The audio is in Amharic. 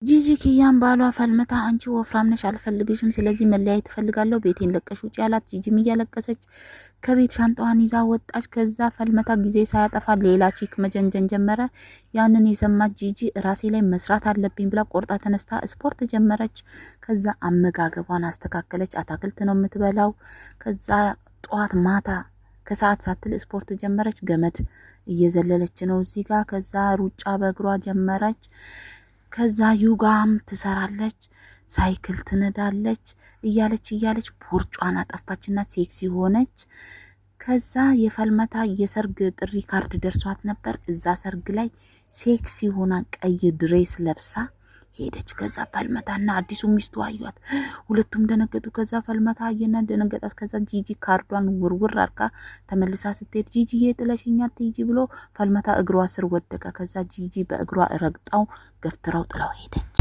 ጂጂ ኪያን ባሏ ፈልመታ አንቺ ወፍራም ነሽ አልፈልግሽም፣ ስለዚህ መለያየት እፈልጋለሁ፣ ቤቴን ለቀሽ ውጪ አላት። ጂጂም እያለቀሰች ከቤት ሻንጣዋን ይዛ ወጣች። ከዛ ፈልመታ ጊዜ ሳያጠፋ ሌላ chick መጀንጀን ጀመረ። ያንን የሰማች ጂጂ ራሴ ላይ መስራት አለብኝ ብላ ቆርጣ ተነስታ ስፖርት ጀመረች። ከዛ አመጋገቧን አስተካከለች። አታክልት ነው የምትበላው። ከዛ ጠዋት ማታ ከሰዓት ሳትል ስፖርት ጀመረች። ገመድ እየዘለለች ነው እዚህ ጋር። ከዛ ሩጫ በእግሯ ጀመረች። ከዛ ዮጋም ትሰራለች፣ ሳይክል ትነዳለች። እያለች እያለች ቦርጯን አጠፋችና ሴክሲ ሆነች። ከዛ የፈልመታ የሰርግ ጥሪ ካርድ ደርሷት ነበር። እዛ ሰርግ ላይ ሴክሲ ሆና ቀይ dress ለብሳ ሄደች። ከዛ ፈልመታና አዲሱ ሚስቱ አዩት፣ ሁለቱም ደነገጡ። ከዛ ፈልመታ አየና ደነገጣት። ከዛ ጂጂ ካርዷን ውርውር አርጋ ተመልሳ ስትሄድ ጂጂዬ ጥለሽኛ ቲጂ ብሎ ፈልመታ እግሯ ስር ወደቀ። ከዛ ጂጂ በእግሯ ረግጣው ገፍትራው ጥላው ሄደች።